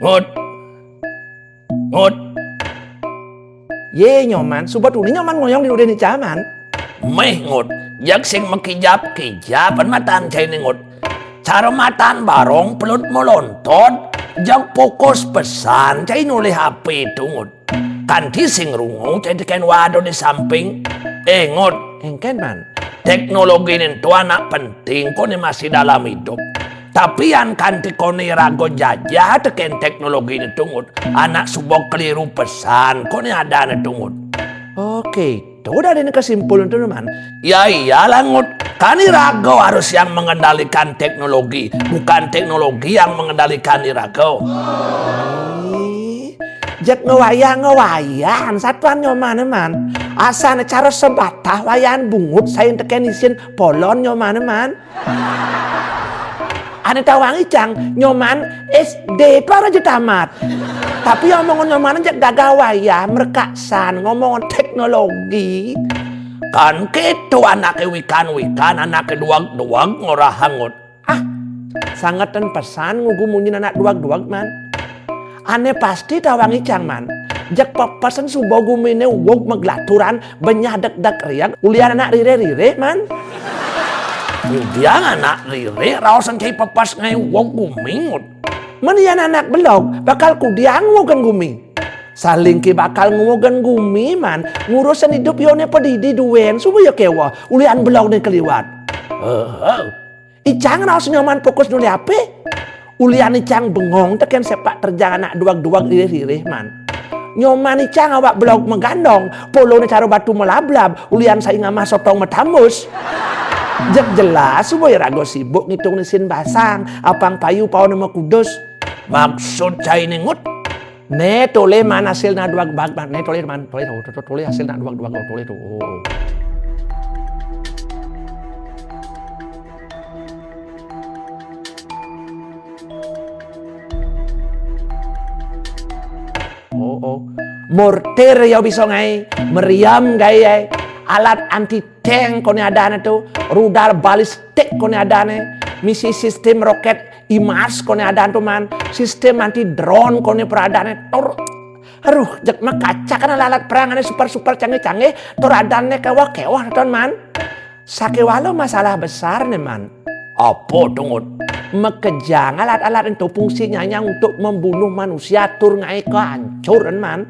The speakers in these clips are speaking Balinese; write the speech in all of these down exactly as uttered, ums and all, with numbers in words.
Ngut. Ngut. Yé, Nyoman, suba tuni Nyoman ngoyong di duren ica, Man. Méh, Ngut. Jeg sing makijab-kijaban matan cainé, Ngut. Cara matan barong pelut molontot, jeg fokus pesan cai nulih H P to, Ngut. Kanti sing rungu cai tekén waduh di samping. Eh, Ngut. Éngkén, Man. Teknologi né to anak penting koné masih dalam idup. Tapi yén kanti koné iraga jajah tekén teknologi né to, Ngut, anak suba keliru pesan koné adané to, Ngut. Oké, to dadiné kesimpulan to, Man. Ya iyalah, Ngut. Kan iraga harus yang mengendalikan teknologi, bukan teknologi yang mengendalikan iraga. Ih, jeg ngwayah-ngwayah satuan Nyomané, Man. Asané cara sebatah wayahan bungut sain tekén isin polon Nyomané, Man. Ané tawang icang, Nyoman S D to aja tamat. Tapi omongan Nyoman aja gagah wayah, merkaksan, ngomong teknologi. Kan kéto anaké wikan-wikan, anaké duweg-duweg ngorahang, Ngut. Ah, sangetan pesan ngugu munyin anak duweg-duweg, Man. Ané pasti tawang icang, Man. Jeg pepesen suba guminé uwug maglaturan, benyah degdeg rieg, ulian anak ririh-ririh, Man. Ngudiang anak ririh raosan cai pepes ngaé uwug gumi, Ngut. Men yén anak belog, bakal kudiang nguwugang gumi. Salingki bakal nguwugang gumi, Man. Ngurusin idup yoné padidi duén, suba ya kéweh, ulian belogné kaliwat. Heeh. Icang raos Nyoman fokus nulih H P. Ulian icang bengong tekén sepak terjang anak duweg-duweg ririh-ririh, Man. Nyoman icang awak belog magandong, poloné cara batu malablab, ulian sai ngamah sotong matambus. Jeg jelas suba iraga sibuk ngitung isin basang, apang payu paoné makudus. Maksud cainé, Ngut? Né tolih, Man, hasil anak duweg-duweg, Man. Né tolih, Man, tolih to, to, to, tolih hasil anak duweg-duweg, to, tolih to. Oh, oh. Oh, oh. Mortir ya bisa ngaé, meriam gaé, alat anti tank koné adané to, rudal balistik koné adané, misi sistem rokét HIMARS koné adané to, Man, sistem anti drone koné peradané, tur, aduh, jeg makacakan alat-alat perang ané super-super canggih-canggih, tur adané kéweh-kéweh to, Man. Sakéwala masalah besarné, Man. Apa to, Ngut? Makejang alat-alat ento fungsinya hanya untuk membunuh manusia tur ngaé kehancuran, Man.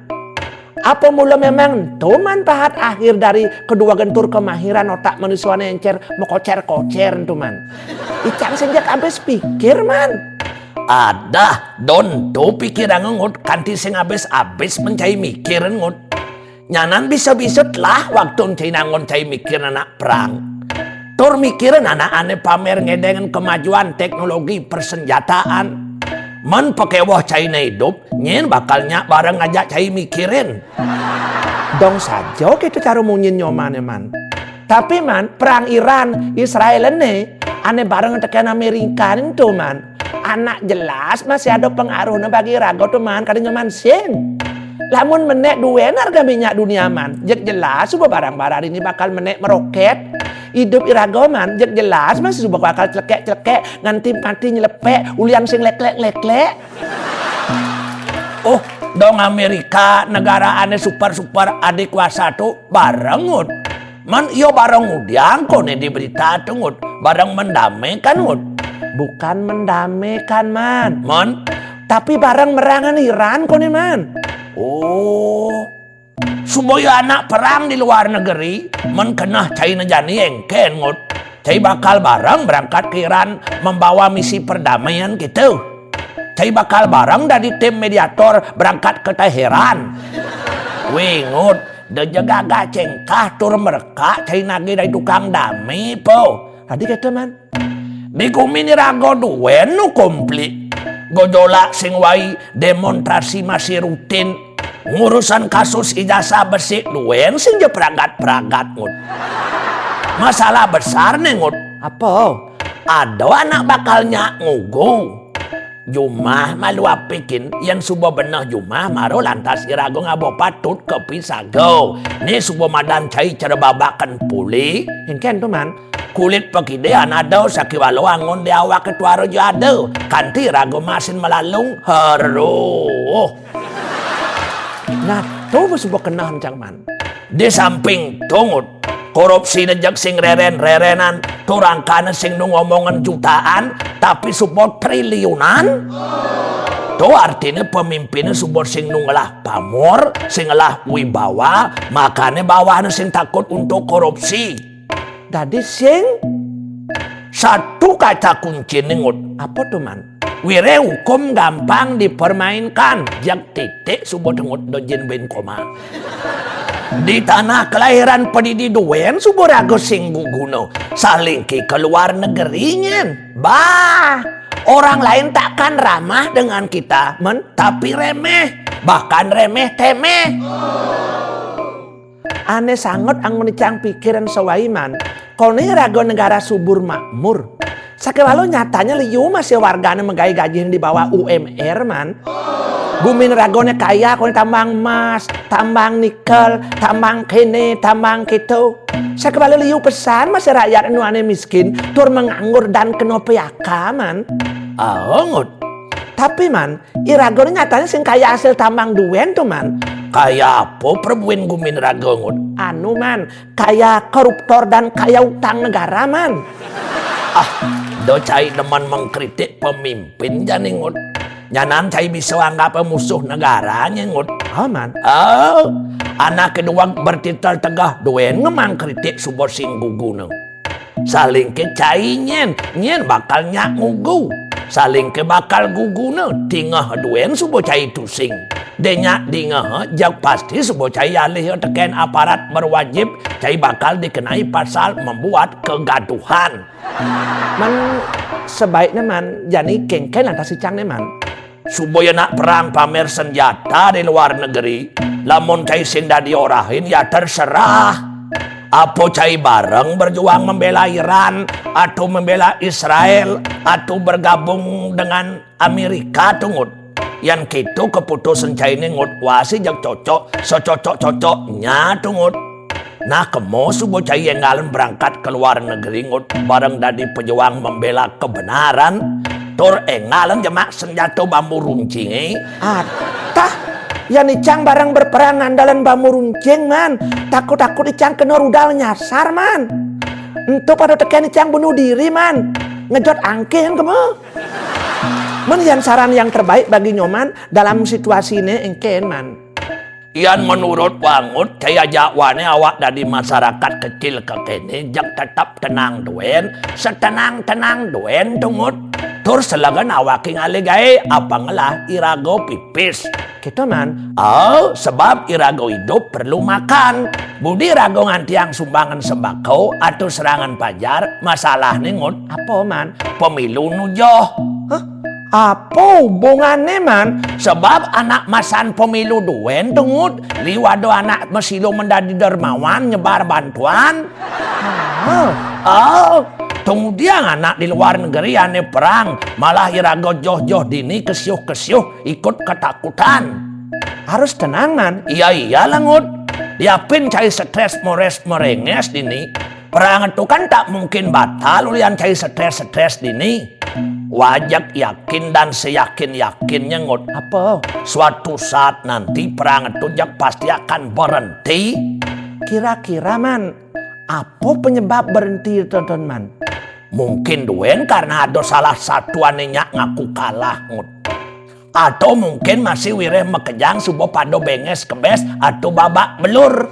Apa mula memang ento, Man, pahat akhir dari kaduwegan tur kamahiran otak manusiané encér makocér-kocér ento, Man? Icang sing jeg abis pikir, Man. Adah, da ento pikiranga, Ngut, kanti sing abis-abis men cai mikirin, Ngut. Nyanan bisa-bisa telah waktu cai nangun cai mikirin anak perang. Tur mikirin anak ané pamer ngedengin kemajuan teknologi persenjataan. Men pakéweh cainé idup, nyén bakal nyak bareng ngajak cai mikirin. Dong saja kéto cara munyin Nyomané, Man. Tapi, Man, perang Iran, Israel ené, ané bareng tekén Amérika ento, Man. Anak jelas masih ada pengaruhné bagi iraga to, Man, kada Nyoman sing. Lamun menék duén harga minyak dunia, Man, jeg jelas suba barang-barang ini bakal menék merokét. Idup iraga, Man, jeg jelas masih suba bakal clekék-clekék, nganti mati nyelepék, ulian sing léklék-léklék. Oh, dong Amérika, negara ané super-super adikuasa to, bareng, Ngut. Man, iya bareng ngudiang koné di berita to, Ngut. Bareng mendamékan, Ngut. Bukan mendamékan, Man. Man? Tapi bareng merangan Iran koné, Man. Oh. Supaya anak perang di luar negeri, men keneh caina jani éngkén, Ngut. Cai bakal bareng berangkat ke Iran membawa misi perdamaian gitu. Cai bakal bareng dadi tim mediator berangkat ke Teheran. Wih, Ngut, da jeg gagah cengkah tur merekak cai nagih dari tukang dami, po. Tadi kata, Man. Di gumi ni raga duén nu komplit. Gejolak sing wai, demonstrasi masih rutin. Ngurusan kasus ijazah besik duén sing ja pragat-pragat, Ngut. Masalah besar né, Ngut. Apa? Ada anak bakal nyak ngugu. Jumah malu apikin, yén suba beneh jumah, mara lantas iraga ngaba patut ka pisaga. Né suba madan cai cara babakan puli. Éngkén to, Man. Kulit pakidian ada, sakiwala anggon di awak tuara ja ada. Kanti raga masin malalung, heruh. Nah, to suba keneh cang man. Di samping to, Ngut, korupsine jeg sing reren-rerenan, tur angkane sing nu ngomongan jutaan, tapi suba triliunan. To artine pemimpine suba sing nu ngelah pamor, sing ngelah wibawa, makane bawahne sing takut untuk korupsi. Dadi sing satu kata kuncine, Ngut. Apa to, Man? Wire hukum gampang dipermainkan. Jeg titik suba to, Ngut, dojin ben koma. Di tanah kelahiran padidi duen suba raga sing guguna. Salingke ke luar negeri nyen. Bah, orang lain takkan ramah dengan kita, Men, tapi remeh. Bahkan remeh temeh. Ane sanget anggon icang pikiran sawai, Man. Kone raga negara subur makmur. Sakéwala nyatanya liu masih wargane megai gajine di bawah U M R, Man. Gumin ragane kaya, kone tambang emas, tambang nikel, tambang kene, tambang kito. Sakéwala liu pesan masih rakyat anu ane miskin, tur menganggur dan kena P H K, Man. Ah, Ngut. Tapi, Man, iragane nyatanya sing kaya hasil tambang duen to, Man. Kaya apa prabuin gumin raga, Ngut? Anu, Man, kaya koruptor dan kaya utang negara, Man. Ah, do cai demen mengkritik pemimpin jani, Ngut. Nyanan cai bisa anggap musuh negara nye, Ngut. Oh, Man. Oh, anak kedua bertitel tegah duen ngemang kritik suba sing guguna. Salingke cai nyen, nyen bakal nyak ngugu. Salingke bakal guguna, tingeh duen suba cai tusing. Denyak dingeh, jak pasti suba cai alih teken aparat berwajib, cai bakal dikenai pasal membuat kegaduhan. Man, sebaiknya, Man, jani kengken lantas icang ne, Man. Suba ya nak perang pamer senjata di luar negeri, lamun cai sing dadi orahin ya terserah. Apa cai bareng berjuang membela Iran, atau membela Israel, atau bergabung dengan Amerika to, Ngut. Yan kito keputusan caine, Ngut, wasi jeg cocok, secocok-cocoknya to, Ngut. Nah, kemo suba cai enggalen berangkat ke luar negeri, Ngut, bareng dadi pejuang membela kebenaran, tur enggalen jemak senjata bambu runcing, eh. Atah, yan icang bareng berperang ngandalen bambu runcing, Man. Takut-takut icang kena rudal nyasar, Man. Ento pada teken icang bunuh diri, Man. Ngejot angkin kemo. Man, yan saran yang terbaik bagi nyoman dalam situasi ini engken, Man. Yan menurut wa, Ngut, cai ajak wane awak dadi masyarakat kecil kekene, jak tetap tenang duen, setenang-tenang duen to, Ngut. Tur selegan awake ngalih gae, apa ngelah iraga pipis. Kito, Man. Oh, sebab iraga idup perlu makan. Budi raga ngantiang sumbangan sembako atau serangan pajar, masalahne, Ngut. Apa, Man? Pemilu nujoh. Hah? Apa hubungane, Man? Sebab anak masan pemilu duen to, Ngut. Liu ada anak masilo mendadi dermawan nyebar bantuan. Ah. Oh, kemudian anak di luar negeri ane perang, malah iraga joh-joh dini kesiuh-kesiuh ikut ketakutan. Harus tenang, Man. Iya, iyalah, Ngut. Diapin cai stres mores merenges dini. Perang itu kan tak mungkin batal ulian cai stres-stres dini. Wajib yakin dan seyakin-yakinnya, Ngut. Apa? Suatu saat nanti perang itu jak pasti akan berhenti. Kira-kira, Man, apa penyebab berhenti, Tonton, Man? Mungkin duen karena ada salah satu ane nyak ngaku kalah, Ngut. Atau mungkin masih wireh makejang suba pada benges kebes atau babak belur.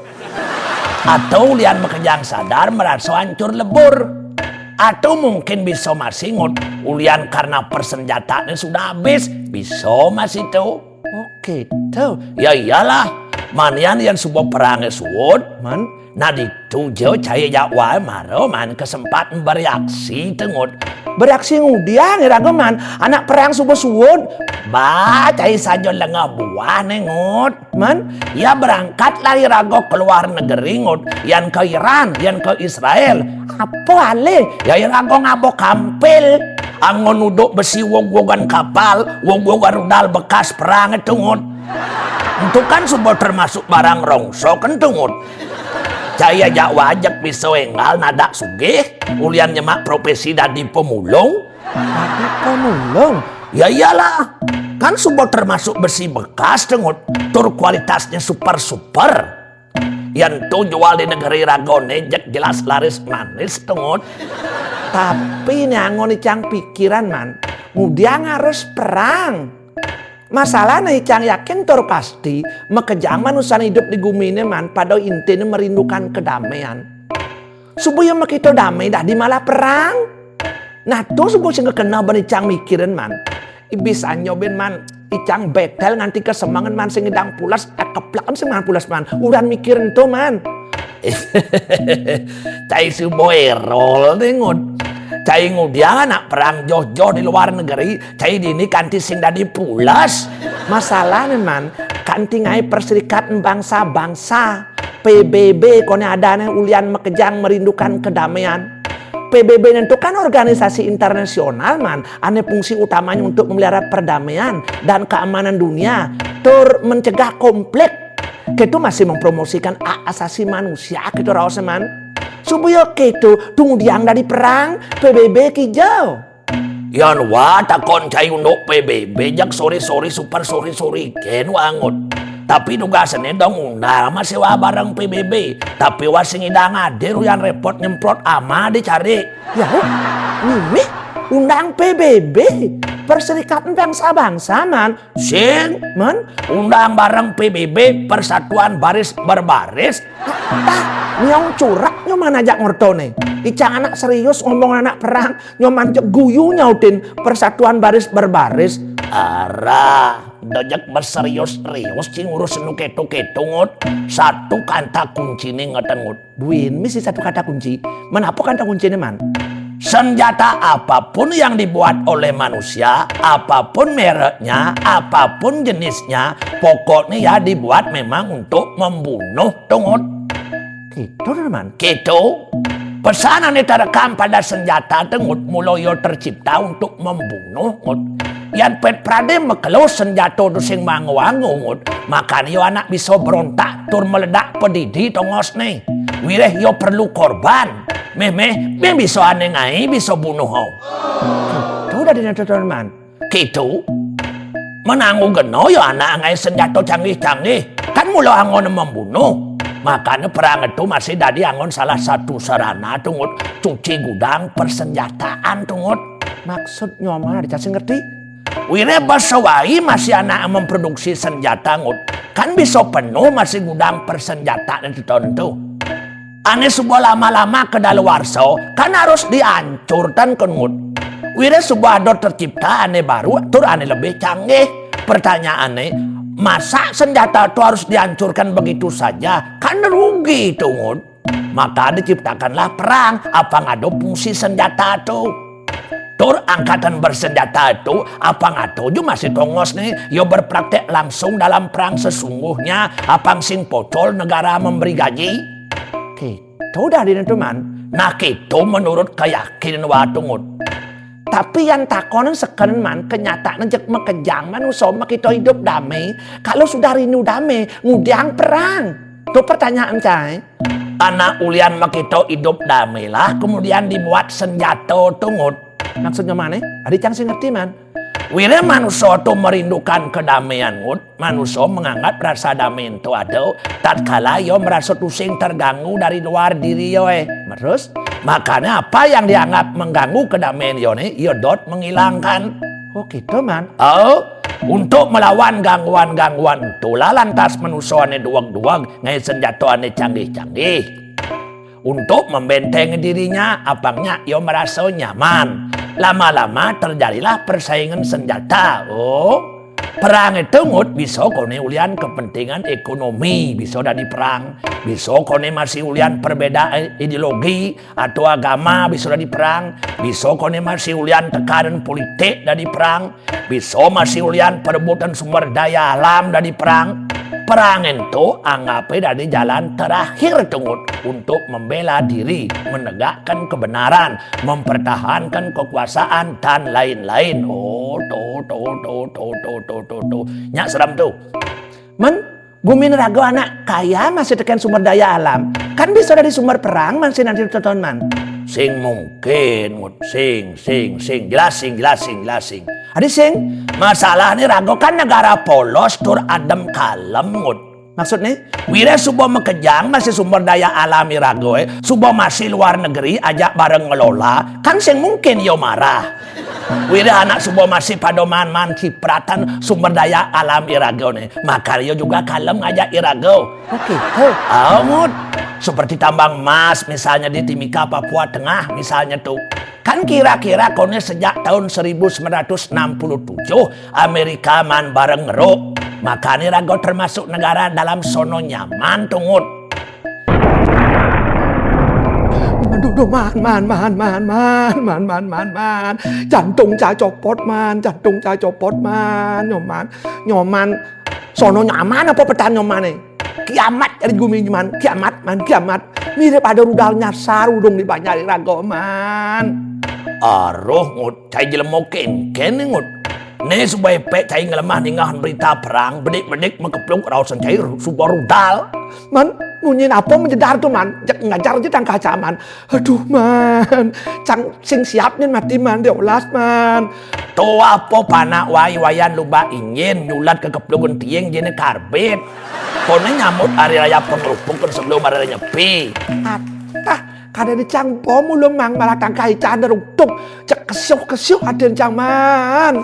Atau ulian makejang sadar merasa hancur lebur. Atau mungkin bisa masih, Ngut, ulian karena persenjataannya sudah habis. Bisa masih to. Oke, to. Ya iyalah, manian yan suba perange suud, Man. Nah, ditu ja cai jak wae mara, Man, kesempat bereaksi to, Ngut. Bereaksi ngudiang iraga, Man? Anak perang suba suud. Bah, cai saja lengah buah ne, Ngut. Man, ya berangkatlah iraga ke luar negeri, Ngut. Yan ke Iran, yan ke Israel. Apa alih? Ya iraga ngaba kampil. Anggon uduk besi wog-wogan kapal, wog-wogan rudal bekas perang itu, Ngut. Itu kan suba termasuk barang rongsok itu, Ngut. Cai ajak wajek bisa énggal nadak sugih, ulian nyemak profesi dadi pemulung. Dadi pemulung? Ya iyalah, kan suba termasuk besi bekas, Tengut, tur kualitasnya super-super. Yan to jual di negeri ragané jeg jelas laris manis, Tengut. Tapi né anggon icang pikiran, Man, ngudiang harus perang. Masalahné icang yakin tur pasti, makejang manusané idup di guminé, Man, pada intiné merindukan kedamaian. Suba ya makita damai dadi malah perang. Nah, to suba sing kena ban icang mikirin, Man. Ibis anyo bin, Man, icang betel nganti kesemengan, Man, sing ngidang pules, eh, kepleken sing Man pules, Man. Uran mikirin to, Man. Cai suba erol, Tengut. Cai ngudiang anak perang joh-joh di luar negeri, cai dini kanti sing dadi pules. Masalahné, Man, kanti ngaé Perserikatan Bangsa-Bangsa, P B B, koné adané ulian makejang merindukan kedamaian. P B B nento kan organisasi internasional, Man, ané fungsi utamanya untuk memelihara perdamaian dan keamanan dunia, tur mencegah konflik. Kéto masih mempromosikan hak asasi manusia, kéto raosné, Man. Suba ya kéto, to ngudiang dadi perang, P B B kija. Yan wah takon cai unduk P B B, jak sori-sori super sori-sori kén wah, Ngut. Tapi dugasné dong undang masih wah bareng P B B. Tapi wah sing ngidang hadir, ulian repot nyemprot ama dicari. Ya, oh, mimih undang P B B, Perserikatan Bangsa-Bangsa, Man. Sing, Man, undang bareng P B B, Persatuan Baris Berbaris. Tah, nyong curak nyoman ajak ngortoné. Icang anak serius ngomong anak perang, nyoman jeg guyu nyautin Persatuan Baris Berbaris. Arah, dojek berserius-serius cing ngurus nu keto-keto, Ngut. Satu kanta kunciné ngeten, Ngut. Buin misi satu kata kunci. Menapa kanta kunciné, Man? Senjata apapun yang dibuat oleh manusia, apapun mereknya, apapun jenisnya, pokoknya ya dibuat memang untuk membunuh, Tengut. Kéto, Man. Kéto. Pesan ané terekam pada senjata, Tengut, mula ya tercipta untuk membunuh, Ngut. Yan pét pradé makelo senjata to sing mango-ango, Ngut. Makané ya anak bisa berontak tur meledak pedidi tongosné. Wiréh ya perlu korban. Méh-méh, méh bisa ané ngaé bisa bunuh. To dadi nento, Man. Kéto. Menanggu gena ya anak ngaé senjata canggih-canggih. Kan mula anggon membunuh. Makané perang to masih dadi anggon salah satu sarana, Tengut, cuci gudang persenjataan, Tengut. Maksud nyoman ada cacing ngerti? Wiréh basa wai masih anak memproduksi senjata, Ngut. Kan bisa penuh masih gudang persenjataan itu, Tengut. Ané suba lama-lama kadaluwarsa, kan harus dihancurkan, Tengut. Wiréh suba ada tercipta ané baru, tur ané lebih canggih. Pertanyaanné, masa senjata to harus dihancurkan begitu saja? Kan rugi, Tengut. Maka diciptakanlah perang, apang ada fungsi senjata to. Tur angkatan bersenjata to, apang ada ja masih tongosné, ya berpraktek langsung dalam perang sesungguhnya, apang sing pocol negara memberi gaji. Kéto dadi nento, Man. Nah, kéto menurut keyakinan wah, Tengut. Tapi yan takonan sekenen, Man, kenyataanné jeg makejang manusa makita idup damai, kalau sudah rindu damai, ngudiang perang? To pertanyaan cai. Anak ulian makita idup damai lah, kemudian dibuat senjata, Tengut. Maksudnya mana? Adi cang sing ngerti, Man. Wiréh manusa to merindukan kedamaian, Ngut. Manusa menganggap rasa damai ento ada tatkala ia merasa tusing terganggu dari luar diri ia, eh. Terus? Makanya apa yang dianggap mengganggu kedamaian ia né, ia dot menghilangkan. Oh, kéto, Man. Oh, untuk melawan gangguan-gangguan ento lah lantas manusa ané duweg-duweg ngaé senjata ané canggih-canggih. Untuk membentengi dirinya, apang nyak ia merasa nyaman. Lama-lama terjadilah persaingan senjata. Oh, perang to, Ngut, bisa koné ulian kepentingan ekonomi, bisa dadi perang. Bisa koné masih ulian perbedaan ideologi atau agama, bisa dadi perang. Bisa koné masih ulian tekanan politik, dadi perang. Bisa masih ulian perebutan sumber daya alam dadi perang. Perang ento anggapé dadi jalan terakhir, Tengut, untuk membela diri, menegakkan kebenaran, mempertahankan kekuasaan, dan lain-lain. Oh, to, to, to. Nyak serem to. Man, Gumin raga anak kaya masih tekén sumber daya alam. Kan bisa dari sumber perang masih nanti tonton man. Sing mungkin, Ngut. Sing, sing, sing. Jelas, sing, jelas, sing, jelas, sing. Adi sing, masalah ni raga kan negara polos tur adem kalem, Ngut. Maksud ni? Wira suba makejang masih sumber daya alam i raga, eh. Suba masih luar negeri ajak bareng ngelola, kan sing mungkin yo marah. Wira anak suba masih pada man-man cipratan sumber daya alam i raga ni. Maka yo juga kalem ngajak i raga. Oke, oh. Amat. Seperti tambang emas misalnya di Timika, Papua Tengah misalnya tu. Kan kira-kira kone sejak tahun seribu sembilan ratus enam puluh tujuh Amerika man bareng ngeruk. Makane raga termasuk negara dalam sono nyaman tu, Ngut. Aduh, duh, man, man, man, man, man, man, man, man, man. Jantung cah copot, man, jantung cah copot, man, nyoman, nyoman. Sono nyaman apa petan nyoman ni? Kiamat dari gumi nyaman, kiamat, man, kiamat. Mirip ada rudal nyasar udung di banjar i raga, man. Aruh, Ngut, cai jelema kenken ni, Ngut. Ni suba epek cai ngelemah ningeh berita perang, bedik-bedik mekepluk rausan cai ru-, suba rudal. Man, munyin apa menjedar tu, man? Jak ngajar je tangkah cah, man. Aduh, man. Cang sing siap nyen mati, man, diolas, man. Tu apa panak wai wayan lubak injin, nyulat ke keplugun tiing jene karbit. Kone nyambut hari raya pengerupukan sebelum hari raya nyepi. Atah, kada dicang bom ulun, man, malah tangkah icah deruktuk. Cek kesyuh-kesyuh aden cang, man.